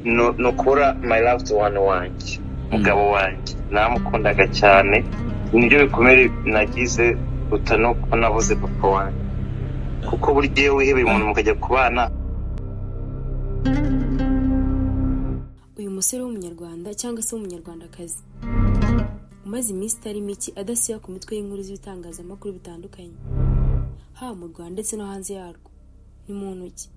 Ni ukubura my loved one wanjye, umugabo wanjye namukundaga cyane. Nibyo bikomere nagize kuruta no kuba nabuze papa wanjye, kuko burya iyo wihebeye umuntu mukajya kubana. Uyu musore w'Umunyarwanda cyangwa se w'Umunyarwandakazi umaze iminsi itari mike adasiba ku mitwe y'inkuru z'ibitangazamakuru bitandukanye, haba mu Rwanda ndetse no hanze yarwo, ni muntu ki?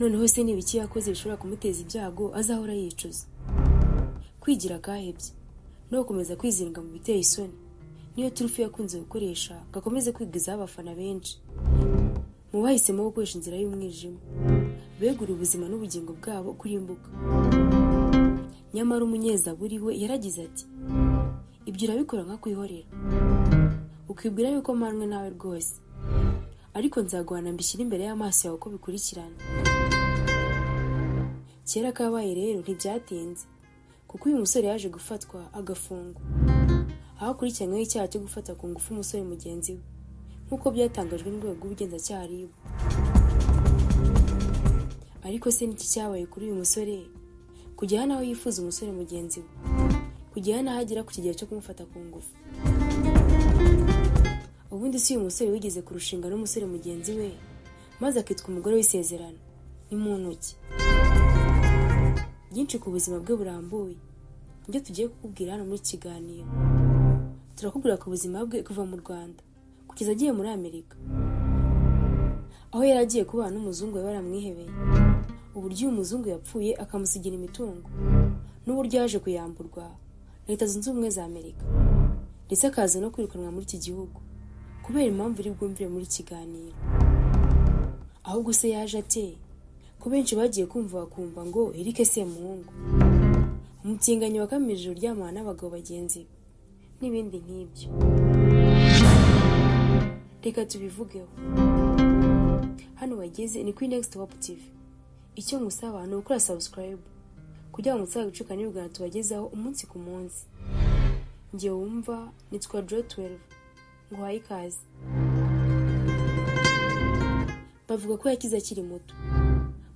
Noneho se ni ibiki yakoze bishobora kumuteza ibyago azahora yicuza? Kwigira akahebye no gukomeza kwizinga mu biteye isoni niyo turufu yakunze gukoresha ngo akomeze kwigwizaho abafana benshi. Mu bahisemo gukoresha inzira y'umwijima, beguriye ubuzima n'ubugingo bwabo kurimbuka. Nyamara umunyezaburi we yaragize ati: "Ibyo urabikora nkakwihorera, ukibwira yuko mpanwe nawe rwose, ariko nzaguhana mbishyire imbere y'amaso yawe uko bikurikirana." Kera kabaye rero ntibyatinze, kuko uyu musore yaje gufatwa agafungwa, aho akurikiranyweho icyaha cyo gufata ku ngufu umusore mugenzi we, nk'uko byatangajwe n'urwego rw'ubugenzacyaha RIB. Ariko se niki cyabaye kuri uyu musore kugera n'aho yifuza umusore mugenzi we, kugera n'aho agera ku kigero cyo kumufata ku ngufu? Ubundi si uyu musore wigeze kurushinga n'umusore mugenzi we, maze akitwa umugore w'isezerano, ni muntu ki? Byinshi ku buzima bwe burambuye nibyo tugiye kukubwira hano muri iki kiganiro. Turakubwira ku buzima bwe kuva mu Rwanda kugeza agiye muri Amerika, aho yari agiye kubana n'umuzungu wari waramwihebeye, uburyo uyu muzungu yapfuye akamusigira imitungo, n'uburyo yaje kuyamburwa na Leta Zunze Ubumwe za Amerika, ndetse akaza no kwirukanwa muri iki gihugu kubera impamvu iri bwumvire muri iki kiganiro. Ahubwo se yaje ate, ko benshi bagiye kumva bakumva ngo Eric Semuhungu, umutinganyi wakamirije uryamana n'abagabo bagenzi be n'ibindi nk'ibyo? Reka tubivugeho. Hano wageze ni kuri Next Hope TV. Icyo ngusaba ni ugukora subscribe kugira ngo mutazagucika n'ibiganiro tubagezaho umunsi ku munsi. Njye wumva nitwa Joe 12, nguhaye ikaze. Bavuga ko yakize akiri muto,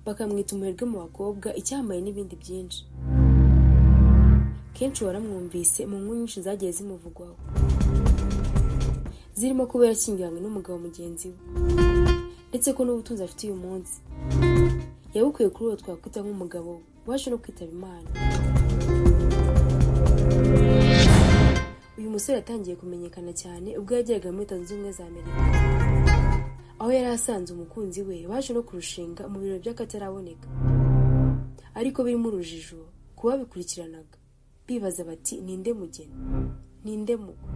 bakamwita umuherwe mu bakobwa, icyambaye n'ibindi byinshi. Kenshi waramwumvise mu nkuru nyinshi zagiye zimuvugwaho, zirimo kuba yarashyingiranywe n'umugabo mugenzi we, ndetse ko n'ubutunzi afite uyu munsi yabukuye kuri uwo twakwita nk'umugabo waje no kwitaba Imana. Uyu musore yatangiye kumenyekana cyane ubwo yageraga muri Leta Zunze Ubumwe za Amerika, aho yari asanze umukunzi we baje no kurushinga mu birori by'akataraboneka, ariko birimo urujijo ku babikurikiranaga, bibaza bati: "Ninde mugeni? Ninde mugwe?"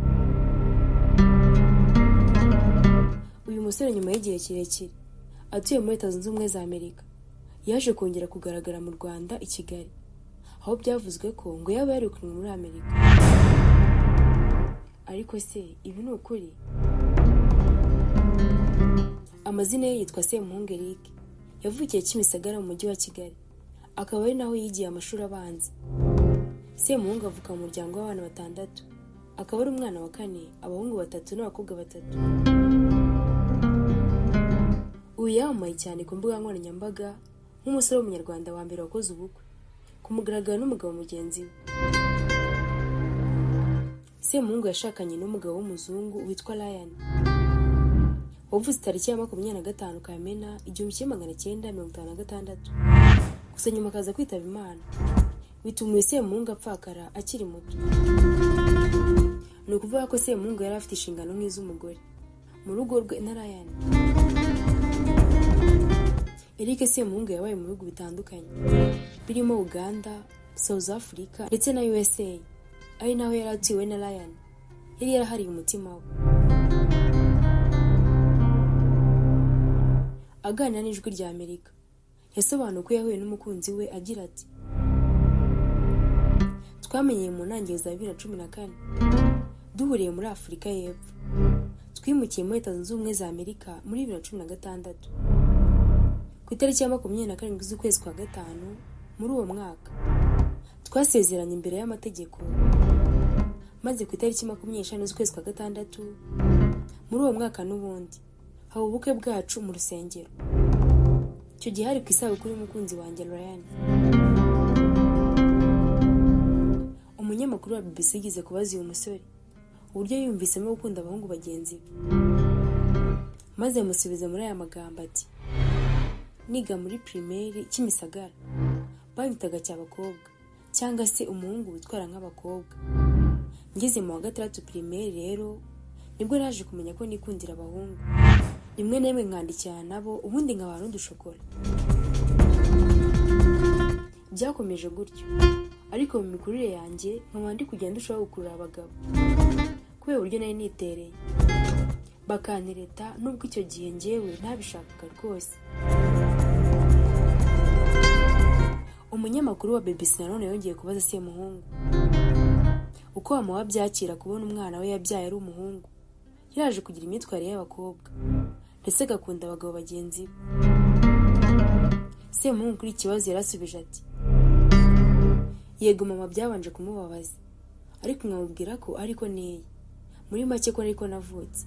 Uyu musore nyuma y'igihe kirekire atuye muri Leta Zunze Ubumwe za Amerika, yaje kongera kugaragara mu Rwanda i Kigali, aho byavuzwe ko ngo yaba yarirukanwe muri Amerika. Ariko se ibi ni ukuri? Amazina ye yitwa Semuhungu Eric, yavukiye Kimisagara mu mujyi wa Kigali, akaba ari naho yigiye amashuri abanza. Semuhungu avuka mu muryango w'abana batandatu, akaba ari umwana wa kane, abahungu batatu n'abakobwa batatu. Uyu yamamaye cyane ku mbuga nkoranyambaga nk'umusore w'Umunyarwanda wa mbere wakoze ubukwe ku mugaragaro n'umugabo mugenzi we. Semuhungu yashakanye n'umugabo w'umuzungu witwa Ryan, wavutse tariki ya 25 Kamena 1956, gusa nyuma akaza kwitaba Imana, bituma uyu Semuhungu apfakara akiri muto. Ni ukuvuga ko Semuhungu yari afite inshingano nk'iz'umugore mu rugo rwe na Ryan. Eric Semuhungu yabaye mu bihugu bitandukanye birimo Uganda, South Africa ndetse na USA, ari naho yari atuye na Ryan yari yarahariye umutima we. Aganira n'Ijwi rya Amerika, yasobanuye uko yahuye n'umukunzi we agira ati: "Twamenyeye mu ntangiriro za 2014, duhuriye muri Afurika y'Epfo. Twimukiye muri Leta Zunze Ubumwe za Amerika muri 2016, ku itariki ya 27 z'ukwezi kwa gatanu muri uwo mwaka. Twasezeranye imbere y'amategeko, maze ku itariki 25 z'ukwezi kwa gatandatu muri uwo mwaka n'ubundi haba ubukwe bwacu mu rusengero. Icyo gihe hari ku isabukuru y'umukunzi wanjye Ryan. Umunyamakuru wa BBC yigeze kubaza uyu musore uburyo yiyumvisemo gukunda abahungu bagenzi be, maze amusubiza muri aya magambo ati: "Niga muri primaire Kimisagara banyitaga cyabakobwa cyangwa se umuhungu witwara nk'abakobwa. Ngeze mu wa gatandatu primaire rero nibwo naje kumenya ko nikundira abahungu, rimwe na rimwe nkandikirana nabo, ubundi nkabaha n'udushokora. Byakomeje gutyo, ariko mu mikurire yanjye nkaba ndi kugenda ndushaho gukurura abagabo kubera uburyo nari nitereye, bakantereta, nubwo icyo gihe njyewe ntabishakaga rwose." Umunyamakuru wa BBC nanone yongeye kubaza Semuhungu uko mama we abyakira kubona umwana we yabyaye ari umuhungu yaraje kugira imyitwarire y'abakobwa ndetse agakunda abagabo bagenzi be. Semuhungu kuri iki kibazo yarasubije ati: "Yego mama byabanje kumubabaza, ariko nkamubwira ko ariko neye, muri make ko ariko navutse.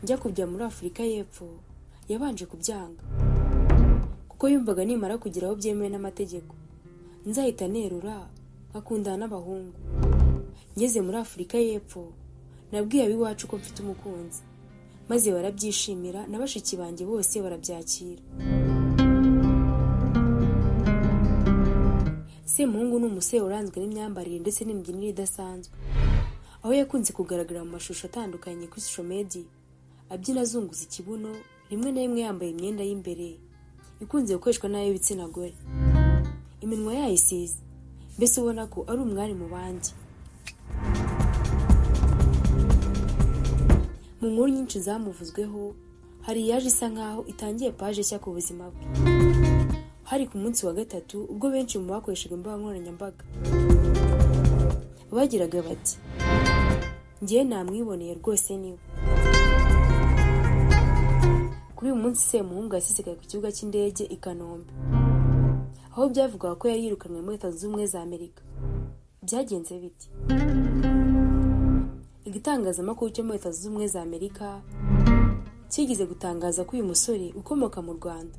Njya kujya muri Afurika y'Epfo yabanje kubyanga kuko yumvaga nimara kugira aho byemewe n'amategeko nzahita nerura nkakundana n'abahungu. Ngeze muri Afurika y'Epfo nabwiye ab'iwacu ko mfite umukunzi, maze barabyishimira na bashiki banjye bose barabyakira." Semuhungu ni umusore uranzwe n'imyambarire ndetse n'imibyinire idasanzwe, aho yakunze kugaragara mu mashusho atandukanye kuri social media abyina azunguza ikibuno, rimwe na rimwe yambaye imyenda y'imbere ikunze gukoreshwa n'ay'ibitsina gore, iminwa yayisize, mbese ubona ko ari umwari mu bandi. Mu nkuru nyinshi zamuvuzweho hari iyaje isa nkaho itangiye paje nshya ku buzima bwe. Hari ku munsi wa gatatu ubwo benshi mu bakoreshaga imbuga nkoranyambaga bagiraga bati: "Njye namwiboneye rwose niwe." Kuri uyu munsi Semuhungu yasesekaye ku kibuga cy'indege i Kanombe, aho byavugwaga ko yari yirukanwe muri Leta Zunze Ubumwe za Amerika. Byagenze biti? Igitangazamakuru cyo muri Leta Zunze Ubumwe za Amerika kigeze gutangaza ko uyu musore ukomoka mu Rwanda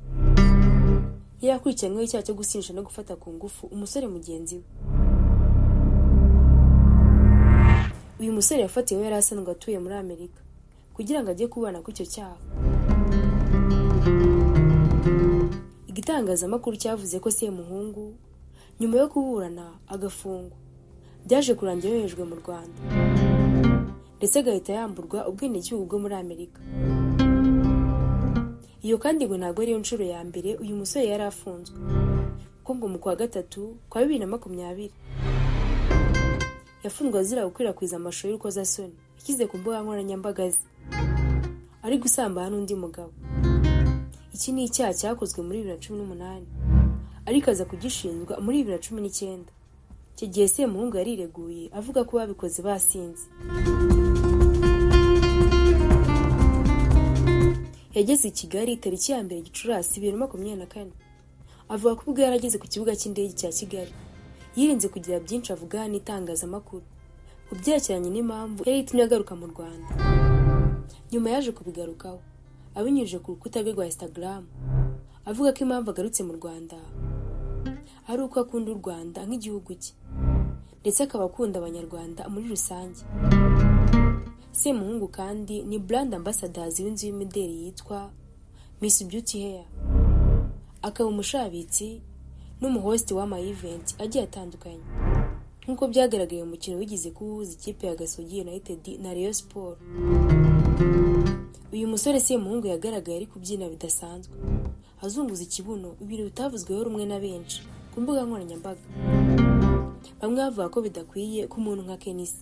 yari akurikiranyweho icyaha cyo gusinyisha no gufata ku ngufu umusore mugenzi we. Uyu musore yafatiwe yari asanzwe atuye muri Amerika kugira ngo ajye kubana kuri icyo cyaha. Igitangazamakuru cyavuze ko Semuhungu nyuma yo kuburana agafungwa byaje kurangira yoherejwe mu Rwanda, ndetse agahita yamburwa ubwenegihugu bwo muri Amerika. Iyo kandi ngo ntabwo ariyo nshuro ya mbere uyu musore yari afunzwe, kuko ngo mu kwa gatatu kwa 2020 yafunzwe azira gukwirakwiza amashusho y'urukozasoni yashyize ku mbuga nkoranyambaga ze ari gusambana n'undi mugabo. Iki ni icyaha cyakozwe muri 2018, ariko aza kugishinjwa muri 2019. Icyo gihe Semuhungu yarireguye avuga ko babikoze basinze. Yageze i Kigali tariki ya 1 Gicurasi 2024, avuga ko ubwo yari ageze ku kibuga cy'indege cya Kigali yirinze kugira byinshi avugana n'itangazamakuru ku byerekeranye n'impamvu yari itumye agaruka mu Rwanda. Nyuma yaje kubigarukaho abinyujije ku rukuta rwe rwa Instagram, avuga ko impamvu agarutse mu Rwanda ari uko akunda u Rwanda nk'igihugu cye, ndetse akaba akunda Abanyarwanda muri rusange. Semuhungu kandi ni brand ambassador w'inzu y'imideli yitwa Miss Beauty Hair, akaba umushabitsi n'umuhost w'ama event agiye atandukanye, nk'uko byagaragaye mu mukino wigeze kuwuhuza ikipe ya Gasogi United na Rayon Sports. Uyu musore Semuhungu yagaragaye ari kubyina bidasanzwe azunguza ikibuno, ibintu bitavuzweho rumwe na benshi ku mbuga nkoranyambaga. Bamwe bavuga ko bidakwiye ko umuntu nka Kenisi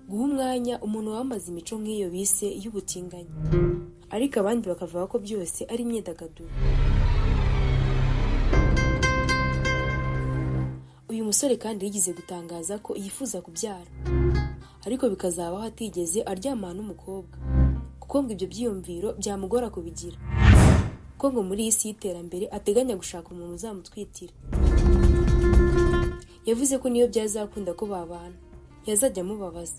guha umwanya umuntu wamaze imico nk'iyo bise y'ubutinganyi, ariko abandi bakavuga ko byose ari imyidagaduro. Uyu musore kandi yigeze gutangaza ko yifuza kubyara, ariko bikazabaho atigeze aryamana n'umukobwa, kuko ngo ibyo byiyumviro byamugora kubigira, kuko ngo muri iyi si y'iterambere ateganya gushaka umuntu uzamutwitira. Yavuze ko niyo byazakunda ko babana yazajya amubabaza,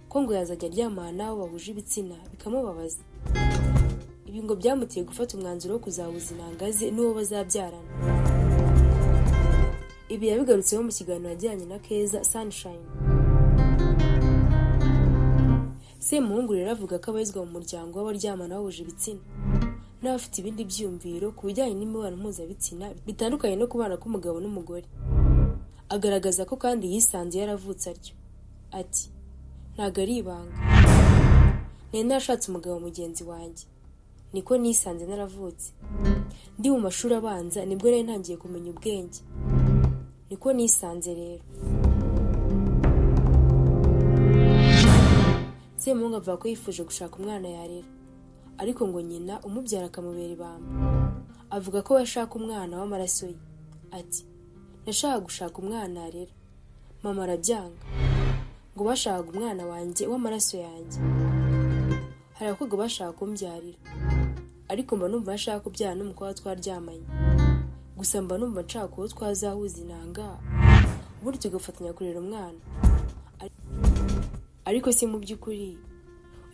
ko ngo yazajya aryamana n'abo bahuje ibitsina bikamubabaza. Ibi Ibi ngo byamuteye gufata umwanzuro wo kuzahuza intanga ze n'uwo bazabyarana. Ibi yabigarutseho mu kiganiro yagiranye na Keza Sunshine. Semuhungu rero avuga ko abarizwa mu muryango w'abaryamana bahuje ibitsina n'abafite ibindi byiyumviro ku bijyanye n'imibonano mpuzabitsina bitandukanye no kubana k'umugabo n'umugore. Agaragaza ko kandi yisanze yaravutse atyo. Ati: "Ntabwo ari ibanga, nari narashatse umugabo mugenzi wanjye, niko nisanze naravutse. Ndi mu mashuri abanza nibwo nari ntangiye kumenya ubwenge, niko nisanze rero." Semuhungu avuga ko yifuje gushaka umwana yarera, ariko ngo nyina umubyara akamubera ibamba. Avuga ko we ashaka umwana w'amaraso ye. Ati: "Nashakaga gushaka umwana yarera, mama arabyanga, ngo bashakaga umwana wanjye w'amaraso yanjye. Hari abakobwa bashaka kumbyarira, ariko mba numva ntashaka kubyara n'umukobwa twaryamanye. Gusa mba numva nshaka uwo twazahuza intanga, ubundi tugafatanya kurera umwana." Ariko se mu by'ukuri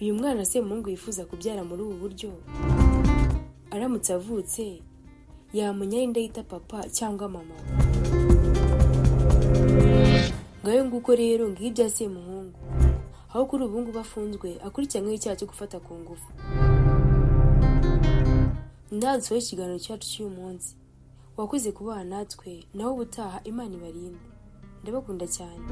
uyu mwana Semuhungu yifuza kubyara muri ubu buryo, aramutse avutse yamenya ninde yita papa cyangwa mama we? Ngayo nguko rero, ngiyo ibya Semuhungu, aho kuri ubu ngubu afunzwe akurikiranyweho icyaha cyo gufata ku ngufu. Ndanzuyeho ikiganiro cyacu cy'uyu munsi. Wakoze kubana natwe, naho ubutaha. Imana ibarinde, ndabakunda cyane.